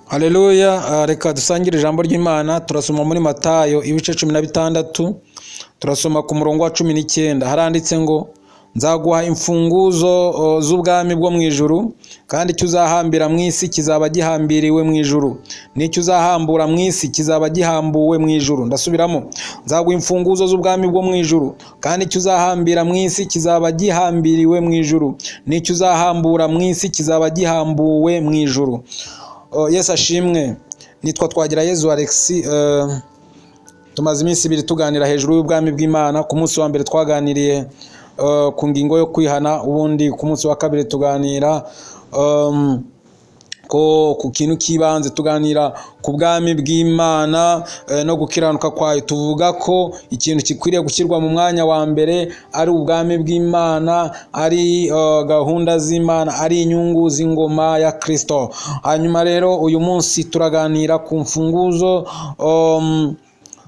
Haleluya, reka dusangire ijambo ry'Imana. Turasoma muri Matayo ibice 16, turasoma ku murongo wa 19. Haranditse ngo: nzaguha imfunguzo z'ubwami bwo mu ijuru, kandi icyo uzahambira mu isi kizaba gihambiriwe mu ijuru, n'icyo uzahambura mu isi kizaba gihambuwe mu ijuru. Ndasubiramo: nzaguha imfunguzo z'ubwami bwo mu ijuru, kandi icyo uzahambira mu isi kizaba gihambiriwe mu ijuru, n'icyo uzahambura mu isi kizaba gihambuwe mu ijuru. Yesu ashimwe. Nitwa Twagirayezu Alexis. Tumaze iminsi ibiri tuganira hejuru y'ubwami bw'Imana. Ku munsi wa mbere twaganiriye ku ngingo yo kwihana, ubundi ku munsi wa kabiri tuganira ko ku kintu cy'ibanze, tuganira ku bwami bw'Imana no gukiranuka kwayo. Tuvuga ko ikintu gikwiriye gushyirwa mu mwanya wa mbere ari ubwami bw'Imana, ari gahunda z'Imana, ari inyungu z'ingoma ya Kristo. Hanyuma rero uyu munsi turaganira ku mfunguzo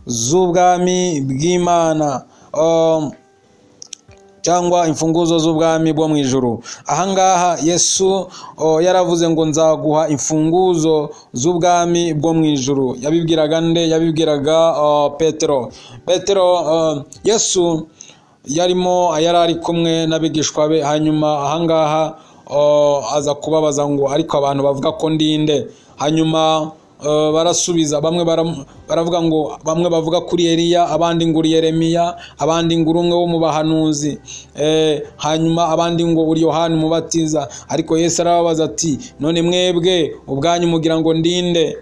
z'ubwami bw'Imana, cyangwa imfunguzo z'ubwami bwo mu ijuru. Ahangaha Yesu yaravuze ngo nzaguha imfunguzo z'ubwami bwo mu ijuru. Yabibwiraga nde? Yabibwiraga Petero. Petero, Yesu yarimo yari ari kumwe n'abigishwa be, hanyuma ahangaha aza kubabaza ngo ariko abantu bavuga ko ndinde? Hanyuma barasubiza, bamwe baravuga ngo, bamwe bavuga kuri Eliya, abandi ngo uri Yeremiya, abandi ngo uri umwe wo mu bahanuzi, hanyuma abandi ngo uri Yohana Umubatiza. Ariko Yesu arababaza ati none mwebwe ubwanyu mugira ngo ndinde?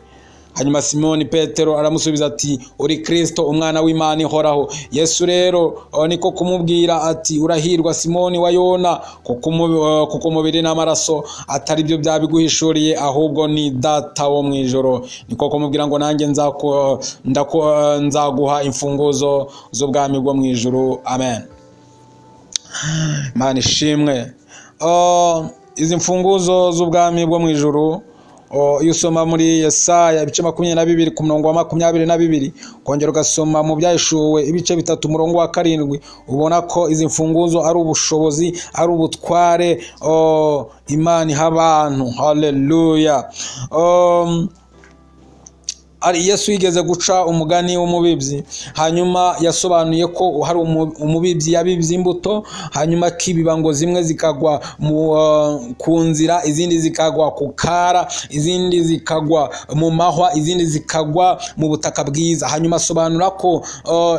Hanyuma Simoni Petero aramusubiza ati uri Kristo umwana w'Imana ihoraho. Yesu rero niko kumubwira ati urahirwa Simoni wa Yona, kuko umubiri n'amaraso atari byo byabiguhishuriye, ahubwo ni Data wo mu ijuru. Niko kumubwira ngo nanjye nzaguha imfunguzo z'ubwami bwo mu ijuru. Amen. Imana ishimwe. Izi mfunguzo z'ubwami bwo mu ijuru, iyo usoma muri Yesaya ibice 22 ku murongo wa 22, kongera ugasoma mu Byahishuwe ibice 3 umurongo wa 7, ubona ko izi mfunguzo ari ubushobozi, ari ubutware Imana iha abantu. Haleluya. Ari Yesu yigeze guca umugani w'umubibyi, hanyuma yasobanuye ko hari umubibyi yabibye imbuto, hanyuma akibiba ngo zimwe zikagwa ku nzira, izindi zikagwa ku kara, izindi zikagwa mu mahwa, izindi zikagwa mu butaka bwiza. Hanyuma asobanura ko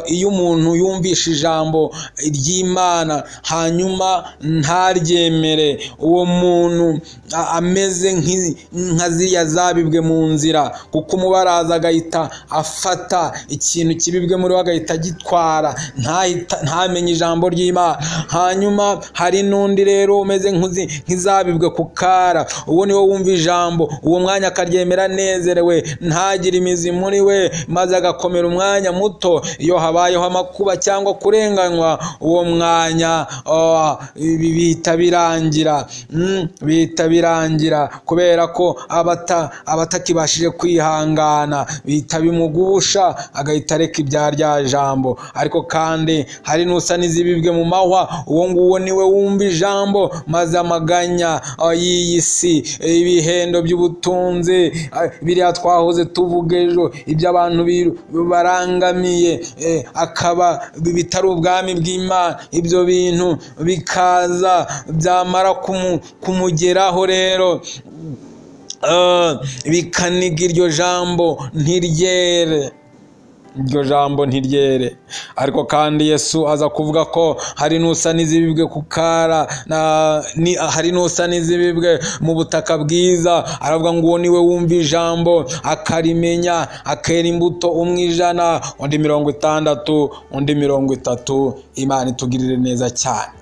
iyo umuntu yumvishe ijambo ry'Imana hanyuma ntaryemere, uwo muntu ameze nka ziriya zabibwe mu nzira, kuko umubaraza agahita afata ikintu kibibwe muri we agahita agitwara, ntamenye ijambo ry'Imana. Hanyuma hari n'undi rero umeze nk'izabibwe ku kara, uwo niwe wumva ijambo uwo mwanya akaryemera anezerewe, ntagire imizi muri we, maze agakomera umwanya muto. Iyo habayeho amakuba cyangwa kurenganywa, uwo mwanya bihita birangira, bihita birangira, kubera ko abatakibashije kwihangana bihita bimugusha, agahita areka ibya rya jambo. Ariko kandi hari n'usa n'izibibwe mu mahwa, uwo nguwo niwe wumva ijambo maze amaganya y'iyi si, ibihendo by'ubutunzi, biriya twahoze tuvuga ejo, ibyo abantu barangamiye, akaba bitari ubwami bw'Imana. Ibyo bintu bikaza byamara kumugeraho rero bikaniga iryo jambo ntiryere, iryo jambo ntiryere. Ariko kandi Yesu aza kuvuga ko hari n'usa n'izibibwe ku kara, hari n'usa n'izibibwe mu butaka bwiza. Aravuga ngo uwo niwe wumva ijambo akarimenya, akera imbuto, umwe 100, undi 60, undi 30. Imana itugirire neza cyane.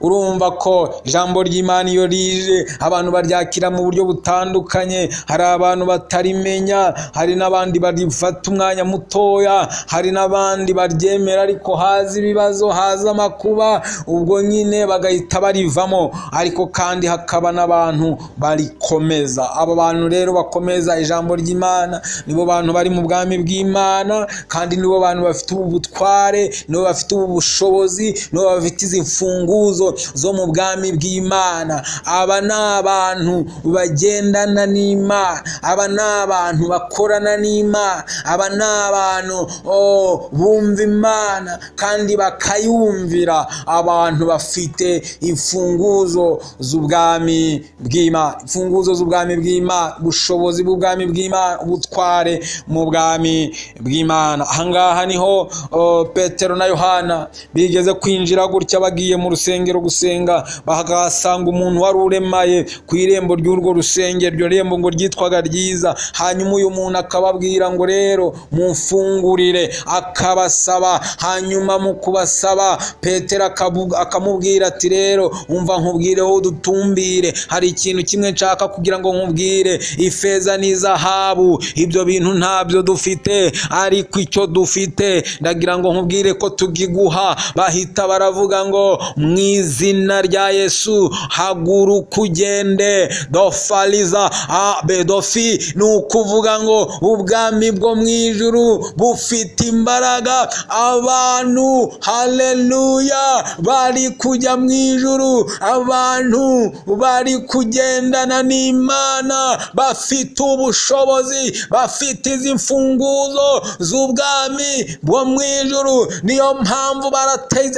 Urumva ko ijambo ry'Imana iyo rije abantu baryakira mu buryo butandukanye. Hari abantu batarimenya, hari n'abandi barifata umwanya mutoya, hari n'abandi baryemera ariko haza ibibazo, haza amakuba, ubwo nyine bagahita barivamo. Ariko kandi hakaba n'abantu barikomeza. Abo bantu rero bakomeza ijambo ry'Imana nibo bantu bari mu bwami bw'Imana, kandi nibo bantu bafite ubu butware, nibo bafite ubu bushobozi, nibo bafite izi mfunguzo imfunguzo zo mu bwami bw'Imana. Aba ni abantu bagendana n'Imana, aba ni abantu bakorana n'Imana, aba ni abantu bumva Imana kandi bakayumvira. Abantu bafite imfunguzo z'ubwami bw'Imana, imfunguzo z'ubwami bw'Imana, ubushobozi bw'ubwami bw'Imana, ubutware mu bwami bw'Imana. Ahangaha niho Petero na Yohana bigeze kwinjira gutya bagiye mu rusengero gusenga, bakahasanga umuntu wari uremaye ku irembo ry'urwo rusengero. Iryo rembo ngo ryitwaga Ryiza. Hanyuma uyu muntu akababwira ngo rero mumfungurire, akabasaba. Hanyuma mu kubasaba Petero akamubwira ati rero umva nkubwire, wowe udutumbire, hari ikintu kimwe nshaka kugira ngo nkubwire, ifeza n'izahabu ibyo bintu ntabyo dufite, ariko icyo dufite ndagira ngo nkubwire ko tugiguha. Bahita baravuga ngo mu izina rya Yesu haguruka ugende. Dofaliza bedofi, ni ukuvuga ngo ubwami bwo mu ijuru bufite imbaraga. Abantu haleluya bari kujya mu ijuru, abantu bari kugendana n'Imana, bafite ubushobozi, bafite izi mfunguzo z'ubwami bwo mu ijuru. Niyo mpamvu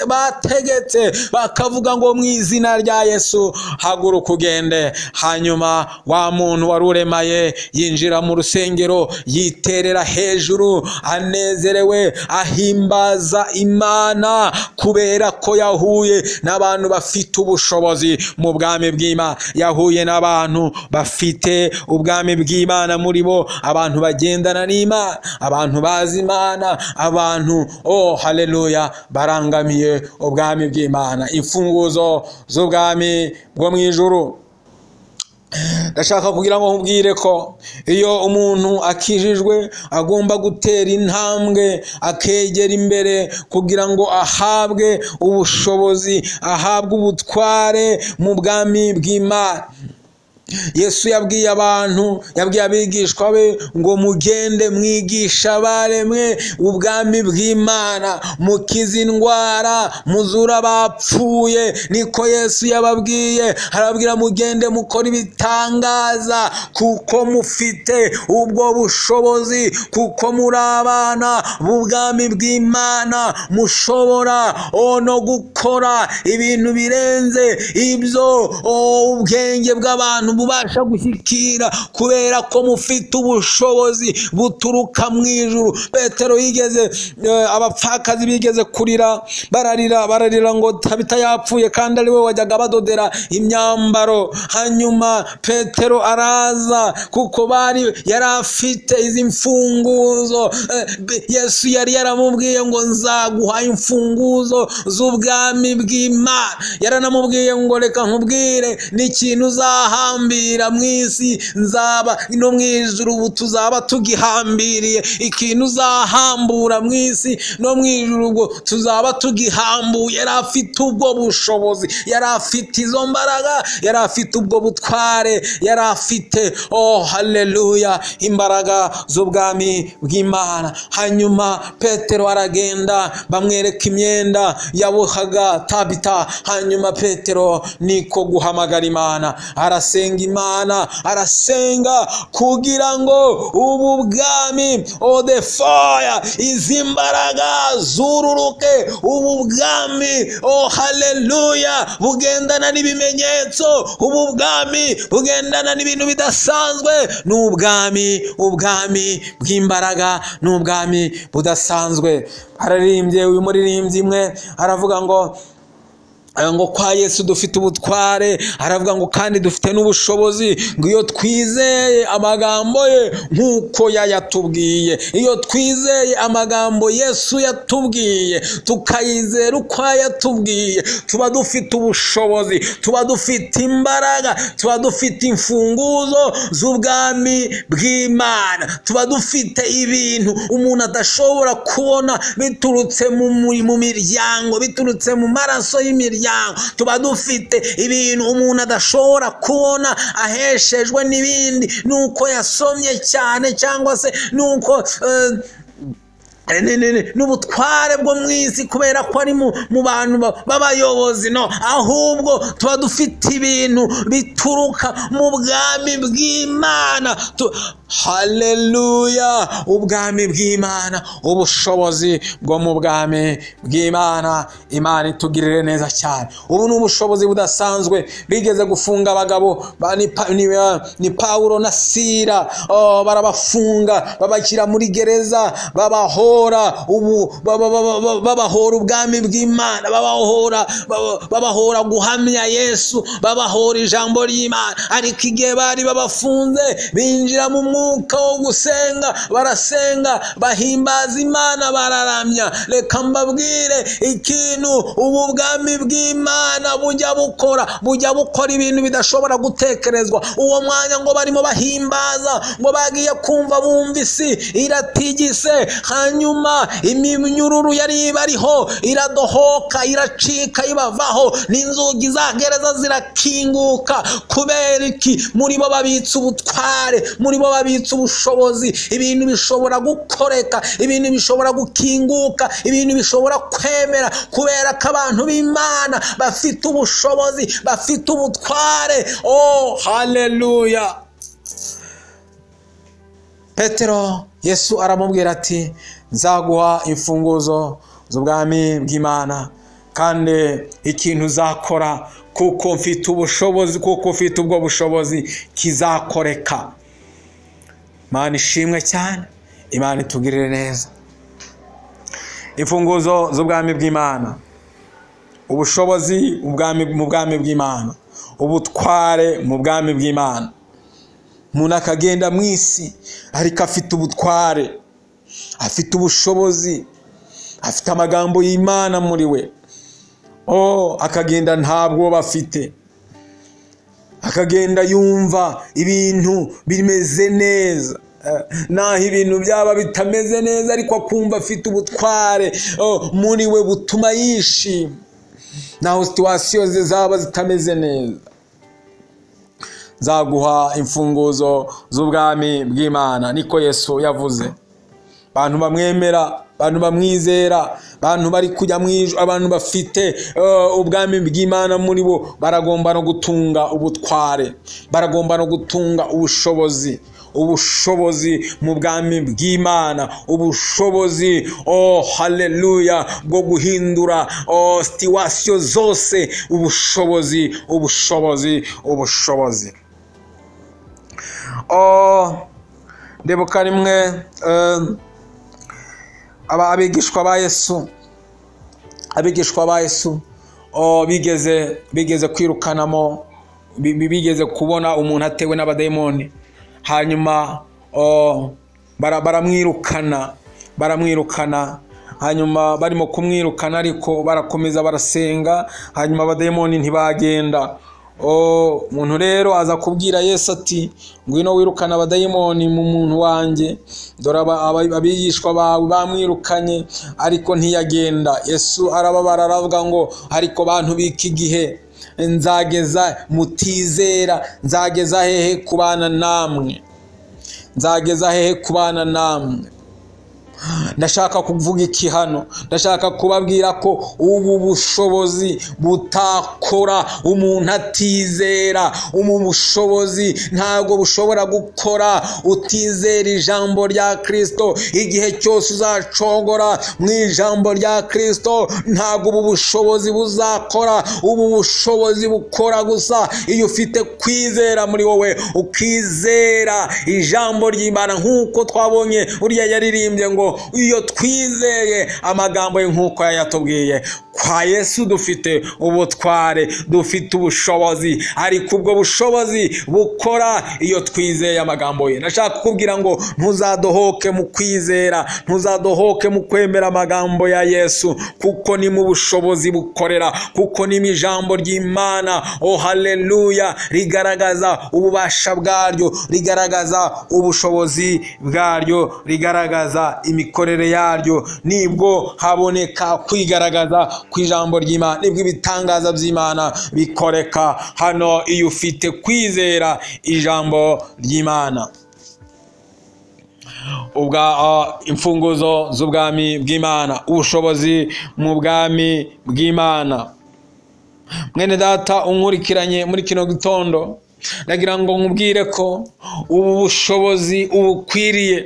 bategetse bakavuga ngo mu izina rya Yesu haguruka ugende. Hanyuma wa muntu wari uremaye yinjira mu rusengero, yiterera hejuru anezerewe, ahimbaza Imana kubera ko yahuye n'abantu bafite ubushobozi mu bwami bw'Imana. Yahuye n'abantu bafite ubwami bw'Imana muri bo, abantu bagendana n'Imana, abantu bazi Imana, abantu haleluya barangamiye ubwami bw'Imana, imfunguzo z'ubwami bwo mu ijuru. Ndashaka kugira ngo nkubwire ko iyo umuntu akijijwe agomba gutera intambwe akegera imbere kugira ngo ahabwe ubushobozi, ahabwe ubutware mu bwami bw'Imana. Yesu yabwiye abantu, yabwiye abigishwa be ngo mugende mwigisha abaremwe ubwami bw'Imana, mukize indwara, muzura abapfuye. Niko Yesu yababwiye, arababwira mugende mukora ibitangaza kuko mufite ubwo bushobozi, kuko muri abana b'ubwami bw'Imana, mushobora no gukora ibintu birenze ibyo ubwenge bw'abantu bubasha gushyikira, kubera ko mufite ubushobozi buturuka mu ijuru. Petero yigeze, abapfakazi bigeze kurira, bararira ngo Tabita yapfuye kandi ari we wajyaga badodera imyambaro. Hanyuma Petero araza kuko bari yari afite izi mfunguzo. Yesu yari yaramubwiye ngo nzaguha imfunguzo z'ubwami bw'Imana. Yaranamubwiye ngo reka nkubwire n'ikintu uzahambira mu isi nzaba no mu ijuru ubu tuzaba tugihambiriye, ikintu uzahambura mu isi no mu ijuru ubwo tuzaba tugihambuye. Yari afite ubwo bushobozi, yari afite izo mbaraga, yari afite ubwo butware, yari afite haleluya imbaraga z'ubwami bw'Imana. Hanyuma Petero aragenda bamwereka imyenda yabohaga Tabita. Hanyuma Petero niko guhamagara Imana, arasenga Imana, arasenga kugira ngo ubu bwami the fire, izi mbaraga zururuke, ubu bwami haleluya bugendana n'ibimenyetso, ubu bwami bugendana n'ibintu bidasanzwe. Ni ubwami, ubwami bw'imbaraga, ni ubwami budasanzwe. Araririmbye uyu muririmbyi imwe aravuga ngo kwa Yesu dufite ubutware, aravuga ngo kandi dufite n'ubushobozi, ngo iyo twizeye amagambo ye nk'uko yayatubwiye, iyo twizeye amagambo Yesu yatubwiye tukayizera uko yatubwiye, tuba dufite ubushobozi, tuba dufite imbaraga, tuba dufite imfunguzo z'ubwami bw'Imana, tuba dufite ibintu umuntu adashobora kubona biturutse mu miryango, biturutse mu maraso y'imiryango. Tuba dufite ibintu umuntu adashobora kubona aheshejwe n'ibindi, nuko yasomye cyane cyangwa se nuko n'ubutware bwo mu isi kubera ko ari mu bantu b'abayobozi, no, ahubwo tuba dufite ibintu bituruka mu bwami bw'Imana. Haleluya! Ubwami bw'Imana, ubushobozi bwo mu bwami bw'Imana. Imana itugirire neza cyane. Ubu ni ubushobozi budasanzwe. Bigeze gufunga abagabo ni Pawulo na Sila, barabafunga babashyira muri gereza, babahora babahora ubwami bw'Imana, babahora guhamya Yesu, babahora ijambo ry'Imana. Ariko igihe bari babafunze binjira mu mwuka wo gusenga, barasenga, bahimbaza Imana, bararamya. Reka mbabwire ikintu ubu bwami bw'Imana bujya bukora ibintu bidashobora gutekerezwa. Uwo mwanya ngo barimo bahimbaza, ngo bagiye kumva bumva isi iratigise, hanyuma iminyururu yari ibariho iradohoka, iracika, ibavaho, n'inzugi za gereza zirakinguka. Kubera iki? Muri bo babitse ubutware, muri bo babitse ubushobozi. Ibintu bishobora gukoreka, ibintu bishobora gukinguka, ibintu bishobora kwemera, kubera ko abantu b'Imana bafite ubushobozi, bafite ubutware. Oh, haleluya! Petero, Yesu aramubwira ati nzaguha imfunguzo z'ubwami bw'Imana, kandi ikintu uzakora kuko mfite ubushobozi, kuko ufite ubwo bushobozi, kizakoreka. Imana ishimwe cyane, Imana itugirire neza. Imfunguzo z'ubwami bw'Imana, ubushobozi mu bwami bw'Imana, ubutware mu bwami bw'Imana. Umuntu akagenda mu isi ariko afite ubutware, afite ubushobozi, afite amagambo y'Imana muri we. Oh, akagenda nta bwoba afite, akagenda yumva ibintu bimeze neza, naho ibintu byaba bitameze neza, ariko akumva afite ubutware muri we butuma yishima, naho situwasiyo ze zaba zitameze neza. Nzaguha imfunguzo z'ubwami bw'Imana, niko Yesu yavuze. Abantu bamwemera, abantu bamwizera, abantu bari kujya mu ijuru, abantu bafite ubwami bw'Imana muri bo, baragomba no gutunga ubutware, baragomba no gutunga ubushobozi, ubushobozi mu bwami bw'Imana, ubushobozi, oh haleluya, bwo guhindura situwasiyo zose, ubushobozi, ubushobozi, ubushobozi. Oh, ndibuka rimwe abigishwa ba Yesu, bigeze kwirukanamo, bigeze kubona umuntu atewe n'abadayimoni, hanyuma baramwirukana, hanyuma barimo kumwirukana, ariko barakomeza barasenga, hanyuma abadayimoni ntibagenda. Umuntu rero aza kubwira Yesu ati ngwino wirukana abadayimoni mu muntu wanjye, dore abigishwa bawe bamwirukanye ariko ntiyagenda. Yesu arababara, aravuga ngo ariko bantu b'iki gihe nzageza mutizera, nzageza hehe kubana namwe, nzageza hehe kubana namwe. Ndashaka kuvuga iki hano? Ndashaka kubabwira ko ubu bushobozi butakora umuntu atizera. Ubu bushobozi ntabwo bushobora gukora utizera ijambo rya Kristo. Igihe cyose uzacogora mu ijambo rya Kristo, ntabwo ubu bushobozi buzakora. Ubu bushobozi bukora gusa iyo ufite kwizera muri wowe, ukizera ijambo ry'Imana, nk'uko twabonye uriya yaririmbye ngo iyo twizeye amagambo ye nk'uko yayatubwiye. Kwa Yesu dufite ubutware, dufite ubushobozi, ariko ubwo bushobozi bukora iyo twizeye amagambo ye. Ndashaka kukubwira ngo ntuzadohoke mu kwizera, ntuzadohoke mu kwemera amagambo ya Yesu, kuko ni mu bushobozi bukorera, kuko ni mu ijambo ry'Imana. Oh haleluya, rigaragaza ububasha bwaryo, rigaragaza ubushobozi bwaryo, rigaragaza imikorere yaryo. Nibwo haboneka kwigaragaza ku ijambo ry'Imana, nibwo ibitangaza by'Imana bikoreka hano iyo ufite kwizera ijambo ry'Imana. Ubwa imfunguzo z'ubwami bw'Imana, ubushobozi mu bwami bw'Imana. Mwene data unkurikiranye muri kino gitondo, ndagira ngo nkubwire ko ubu bushobozi ubukwiriye,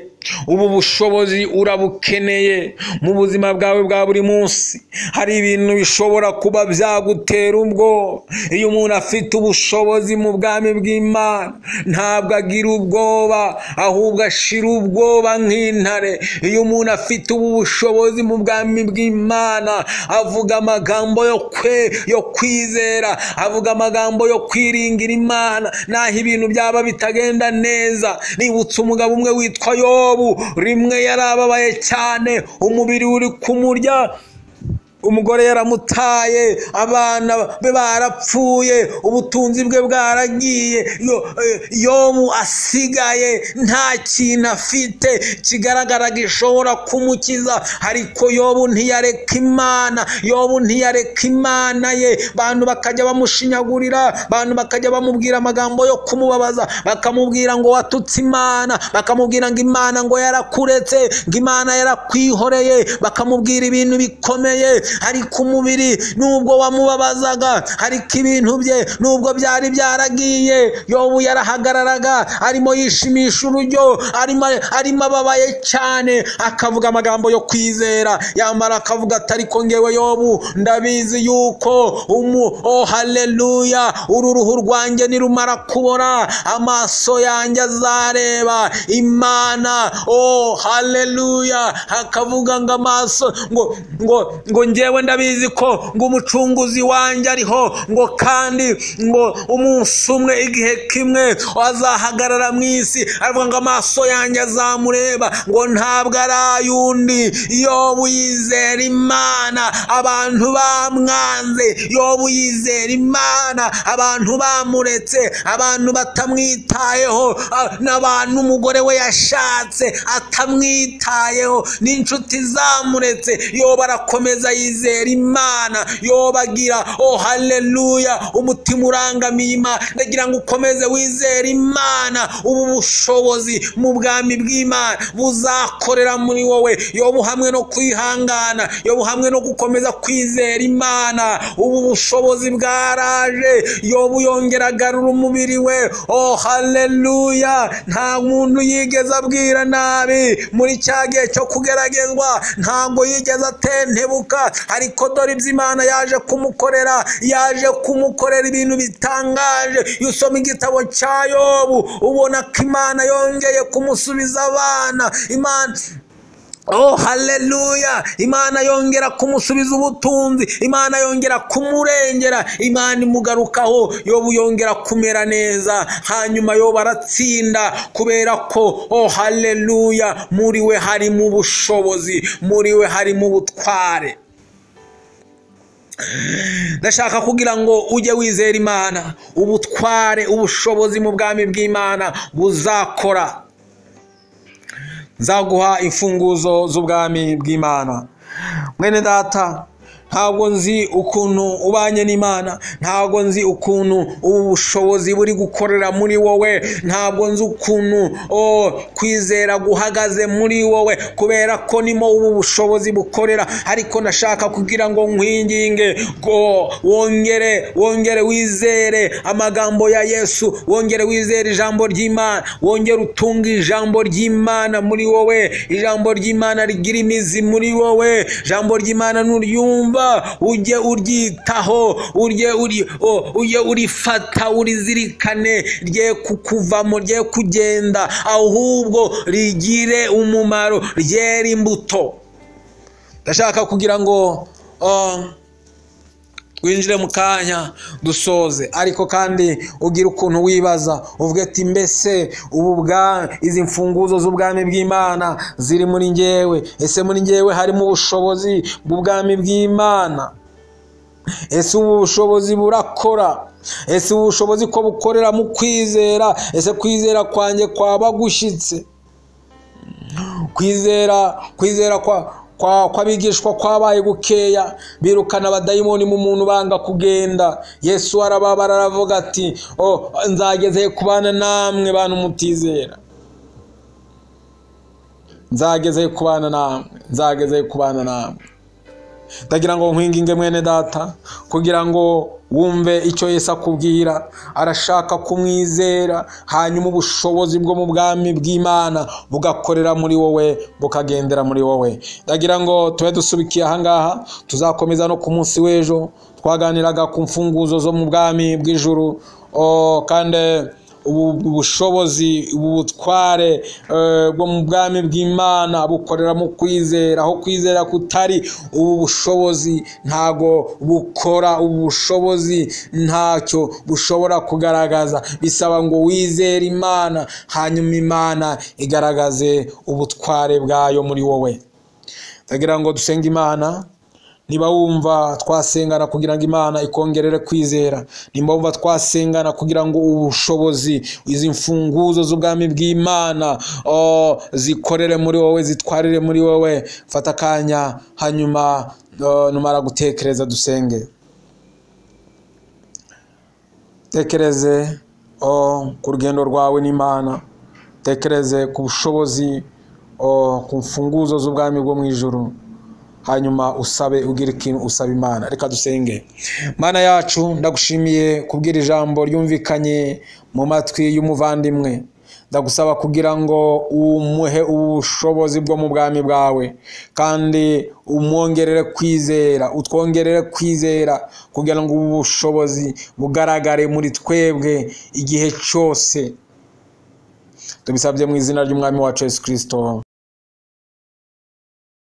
ubu bushobozi urabukeneye mu buzima bwawe bwa buri munsi. Hari ibintu bishobora kuba byagutera ubwoba. Iyo umuntu afite ubushobozi mu bwami bw'Imana ntabwo agira ubwoba, ahubwo ashira ubwoba nk'intare. Iyo umuntu afite ubu bushobozi mu bwami bw'Imana avuga amagambo yo kwizera, avuga amagambo yo kwiringira Imana naho ibintu byaba bitagenda neza. Nibutse umugabo umwe witwa Yobu, rimwe yarababaye cyane, umubiri uri kumurya, umugore yaramutaye, abana be barapfuye, ubutunzi bwe bwaragiye. Yobu asigaye nta kintu afite kigaragara gishobora kumukiza, ariko Yobu ntiyareka Imana, Yobu ntiyareka Imana ye. Bantu bakajya bamushinyagurira, bantu bakajya bamubwira amagambo yo kumubabaza, bakamubwira ngo watutse Imana, bakamubwira ngo Imana ngo yarakuretse, ngo Imana yarakwihoreye, bakamubwira ibintu bikomeye. Ariko umubiri nubwo wamubabazaga, ariko ibintu bye nubwo byari byaragiye, Yobu yarahagararaga arimo yishimisha urujyo, arimo ababaye cyane, akavuga amagambo yo kwizera. Yamara akavuga ati ariko ngewe Yobu ndabizi yuko oh haleluya, uru ruhu rwanjye nirumara kubora amaso yanjye azareba Imana. Oh haleluya, akavuga ngo amaso ngo ngo ngo ngewe ndabizi ko ngo umucunguzi wanjye ariho, ngo kandi ngo umunsi umwe igihe kimwe azahagarara mu isi, aravuga ngo amaso yanjye azamureba, ngo ntabwo ari ay'undi. Yobu yizera Imana, abantu bamwanze. Yobu yizera Imana, abantu bamuretse, abantu batamwitayeho, n'abantu umugore we yashatse atamwitayeho, n'inshuti zamuretse. Yobu arakomeza yizera Imana. Yobu agira oh haleluya, umutima urangamiye Imana. Ndagira ngo ukomeze wizere Imana, ubu bushobozi mu bwami bw'Imana buzakorera muri wowe. Yobu hamwe no kwihangana, Yobu hamwe no gukomeza kwizera Imana, ubu bushobozi bwaraje. Yobu yongera agarura umubiri we. Oh haleluya, nta muntu yigeze abwira nabi muri cya gihe cyo kugeragezwa, ntabwo yigeze atentebuka, ariko dore ibyo Imana yaje kumukorera, yaje kumukorera ibintu bitangaje. Iyo usoma igitabo cya Yobu ubona ko Imana yongeye kumusubiza abana. Imana oh haleluya, Imana yongera kumusubiza ubutunzi, Imana yongera kumurengera, Imana imugarukaho. Yobu yongera kumera neza, hanyuma Yobu aratsinda kubera ko oh haleluya, muri we harimo ubushobozi, muri we harimo ubutware. Ndashaka kugira ngo ujye wizera Imana, ubutware, ubushobozi mu bwami bw'Imana buzakora. Nzaguha imfunguzo z'ubwami bw'Imana. Mwene data, ntabwo nzi ukuntu ubanye n'Imana, ntabwo nzi ukuntu ubu bushobozi buri gukorera muri wowe, ntabwo nzi ukuntu kwizera guhagaze muri wowe, kubera ko nimo ubu bushobozi bukorera. Ariko nashaka kugira ngo nkwinginge ngo wongere wizere amagambo ya Yesu, wongere wizere ijambo ry'Imana, wongere utunge ijambo ry'Imana muri wowe. Ijambo ry'Imana rigira imizi muri wowe, ijambo ry'Imana nuryumva ujye uryitaho, ujye urifata, urizirikane, rye kukuvamo, rye kugenda, ahubwo rigire umumaro, ryere imbuto. Ndashaka kugira ngo twinjire mu kanya dusoze, ariko kandi ugira ukuntu wibaza uvuge ati mbese ubu izi mfunguzo z'ubwami bw'Imana ziri muri ngewe? Ese muri ngewe harimo ubushobozi bw'ubwami bw'Imana? Ese ubu bushobozi burakora? Ese ubu bushobozi ko bukorera mu kwizera? Ese kwizera kwanjye kwaba gushyitse? Kwizera kw'abigishwa kwabaye gukeya, birukana abadayimoni mu muntu banga kugenda. Yesu arababara aravuga ati oh nzageze kubana namwe bantu mutizera. Nzagezeyo kubana namwe, nzagezeyo kubana namwe. Ndagira ngo nkwinginge mwene data, kugira ngo wumve icyo Yesu akubwira. Arashaka kumwizera, hanyuma ubushobozi bwo mu bwami bw'Imana bugakorera muri wowe, bukagendera muri wowe. Ndagira ngo tube dusubikiye ahangaha, tuzakomeza no ku munsi w'ejo. Twaganiraga ku mfunguzo zo mu bwami bw'ijuru, kandi ubu bushobozi, ubu butware bwo mu bwami bw'Imana bukorera mu kwizera. Aho kwizera kutari, ubu bushobozi ntago bukora, ubu bushobozi ntacyo bushobora kugaragaza. Bisaba ngo wizere Imana, hanyuma Imana igaragaze ubutware bwayo muri wowe. Ndagira ngo dusenge Imana. Niba wumva twasengana kugira ngo Imana ikongerere kwizera, nimba wumva twasengana kugira ngo ubushobozi, izi mfunguzo z'ubwami bw'Imana zikorere muri wowe, zitwarire muri wowe, fata akanya, hanyuma numara gutekereza dusenge. Tekereze ku rugendo rwawe n'Imana, tekereze ku bushobozi, ku mfunguzo z'ubwami bwo mu ijuru, hanyuma usabe, ugira ikintu usaba Imana. Reka dusenge. Mana yacu, ndagushimiye kubwira ijambo ryumvikanye mu matwi y'umuvandimwe. Ndagusaba kugira ngo umuhe ubushobozi bwo mu bwami bwawe, kandi umwongerere kwizera, utwongerere kwizera, kugira ngo ubu bushobozi bugaragare muri twebwe igihe cyose. Tubisabye mu izina ry'Umwami wacu Yesu Kristo.